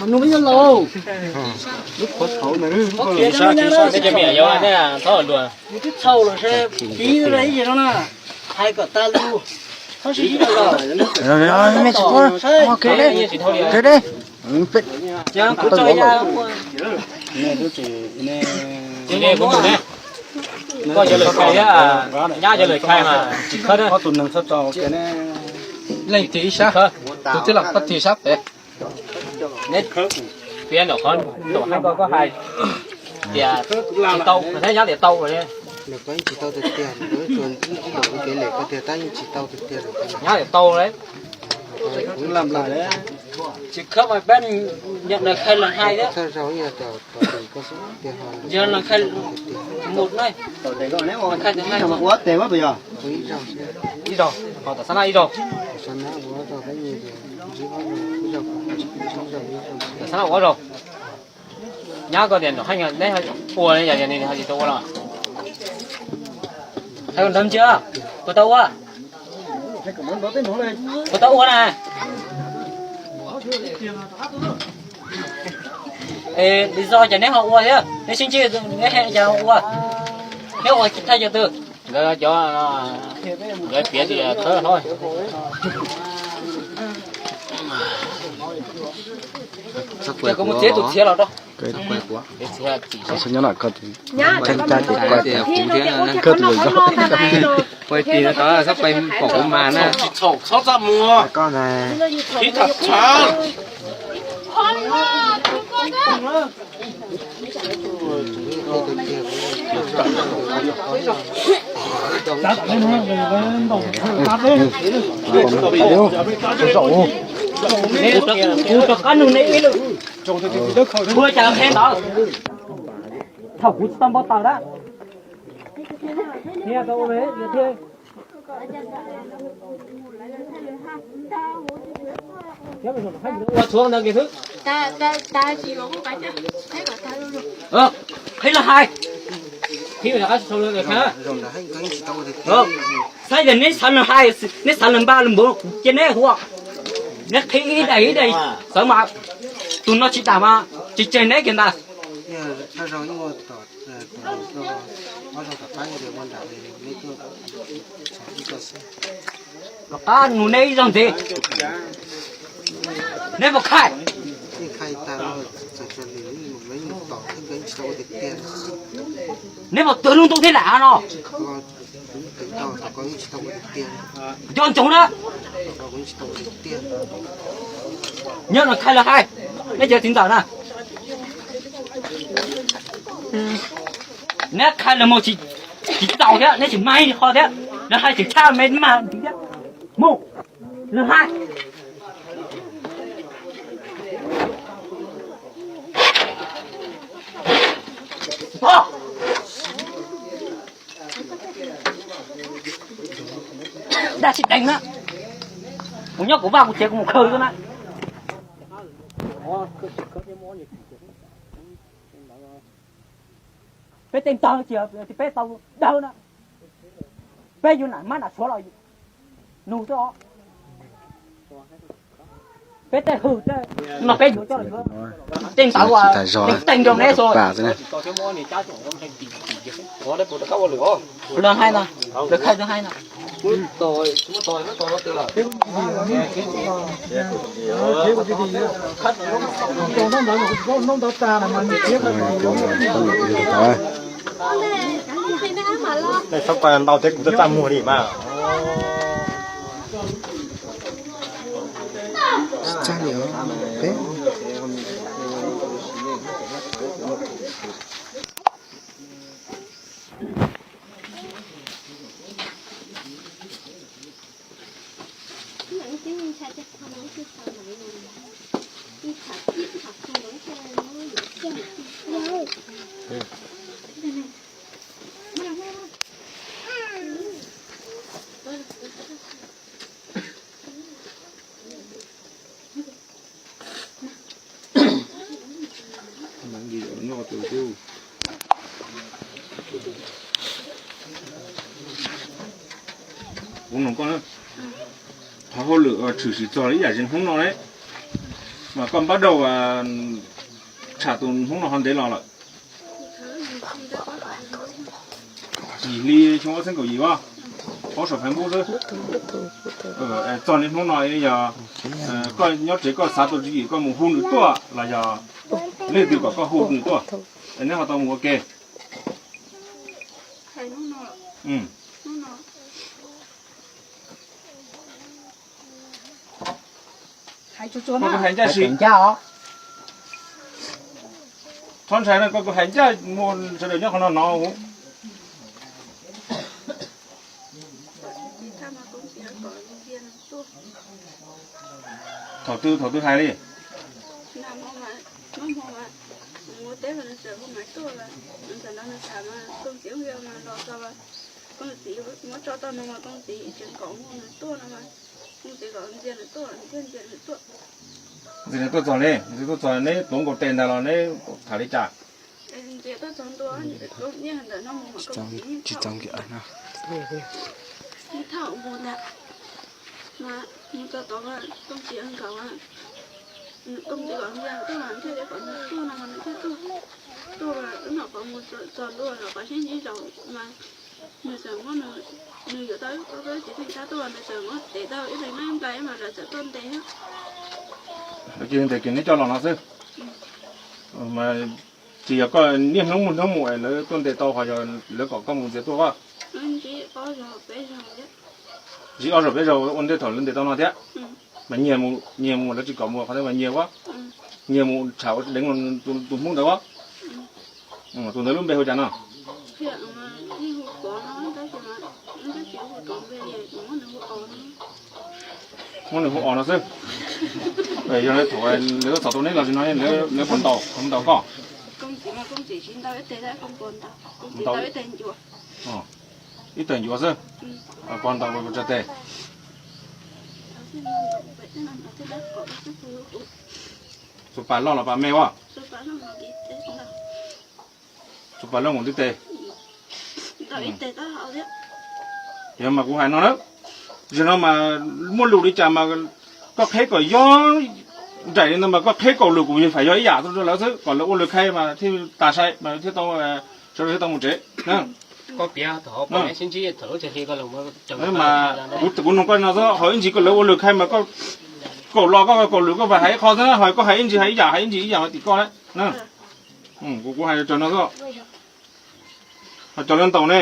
Nug ib zaug lauj. Neb cov me nyuam yaus, neb txhob luag. Nws twb txhaum lawm, pib ib zaug no na, hais kom tas lus. Txhob sib sib luag. Koj cov lawv khai thiab nyab cov lawv khai mas tsis khawb na. Leej tig ib sab, tus tij laug koj tig sab pem. Neb piav nraum qhov nraum hais koj, koj hais tias tsis tau, thiab nyab tias tau. Nws koj yeej tsis tau tiag tiag, tsuas ib nraum kev lem koj tiag tab yeej tsis tau tiag tiag. Nyab tias tau lawm. Kuv lam lam tsis khawb mas peb nyab lawv khai lawv hais thiab. Txhaj zaug ib yam tias koj xwb tiag ho yog lawv khai mus na. Ua tes mas yog ib zaug, ho tom xab nab ib zaug. Tom xab nab ua zaug. Nyab koj tias nraum heej neb ua, yog tias nws ho tsis tau ua los hais kom nrov ntsia, puas tau ua? Puas tau ua na? Li zo ces neb ho ua thiab, neb sib ntsib neb he cas ho ua, neb ua thaj cov twg? Nkawd cov, nkawd piav tias khawb hlob. Ces kuv mus txiav tus txiav los rau. Koj tus lwm, koj tus lwm, koj tus lwm. Pais tim no tod txhob pais pom kuv mas na. Tsis txhaum txhob txaj muag. Koj na. Ib tham tshav. Kuv rov qab nug neb ib lwm, ua cas qhia ntawd? Thaum kuv tsis tau npau taws na. Ua tshuav ntawd kiag xwb. Qhib los hais. Qhib los hais. Saib tias neb xav los hais, neb xav los npaj los npav kuv cia neb ua. Neb qhib ib daim ib daim xwb mas tus no tsis dam mas tsis tseg neb kiag ntag. Rov qab nug neb ib zaug ntxiv. Neb puas khai? Neb puas twv lub ntuj thiab lam no? Nco ntsoov na. Nyob no khai los hais, neb cov txiv ntxawm na. Neb khai los mus tsis txaus thiab, neb tsis mag ib qho thiab, los hais tseem tshaj me mag ntxiv thiab. Mus, los hais. Dab tsi deev na. Kuv nyob kuv vaj kuv tsev kuv mus khaws xwb na. Peb tej ntawd tsis peb tau dawb na. Peb yuav nam mab nam suav los nug xwb os. Peb tej hwm tej no peb yuav coj los yuav. Tej ntawd uas teej teej rau neb xwb. Lawv hais no, lawv khai lawv hais no. Nej txhob koj ntau thiab kuv twb txaj muag li mas. Tsis txaj li os. Peb Qhov hauj lwm tshwm sim txog ib yam li hnub no ne. Mas koj npaj dua tsham tus hnub no ho ntev los lawm? Yim hli xyoo ob txhiab kaum yim as, paub saum Facebook xwb. Txog niaj hnub no yog koj nyob tsev koj xav tau tswv yim koj mus hu nws tuaj los yog leej twg kom koj hu nws tuaj, neb ho tau mus ua ke? Koj kuj hais ncaj si. Txhob ntshai na, koj kuj hais ncaj mus sawv daws nyob qhov no hnov. Thaum twg thaum twg hais li? Ntxiv nws tuaj txog li, ntxiv tuaj txog neb tuav nkaus tes ntag los neb tham li cas? Ces neb coj los no xwb. Tsis yog koj niaj hnub mus hnub mus es lawv tuaj ntes tau, ho yog lawv kom koj mus ntxias tuaj os? Ntsib ob zaug peb zaug ua ntej thaum lawv ntes tau no thiab. Mas nyiag mus, nyiag mus lawv tsis kom mus qhov thiab mas nyiag ua, nyiag mus tsham ua deev tus Hmoob ntawd ua. Tus ntawd lub npe hu cas no? Muab nws hu Os no xwb. Yog thaum lawv txom tau neb los sis no lawv puas ntaus, ntaus koj? Ib tawm ncuav xwb, puas ntaus puas tsa tes? Txus pas loj los pas me ua? Txus pas loj nkaus ntiaj teb. Yog mas kuv hais no na, zaum no mas muaj lus li cas mas koj qheb kom yob nraim li ntawd mas koj qheb kaum lwm kuv yeej fam yog ib yam rau lawv xwb, kom lawv ua lawv khai mas thiaj tas sai mas thiaj tau, sawv daws thiaj tau mus tsev. Mas kuv nug koj no xwb, ho ib ntsis koj lawv ua lawv khai mas koj kaum los koj kaum lwm koj fam hais ib qho xwb, ho koj hais ib ntsis hais ib yam hais ib ntsis ib yam tim koj na. Kuv kuv hais raws no xwb, ho cov lawv ntaus ne.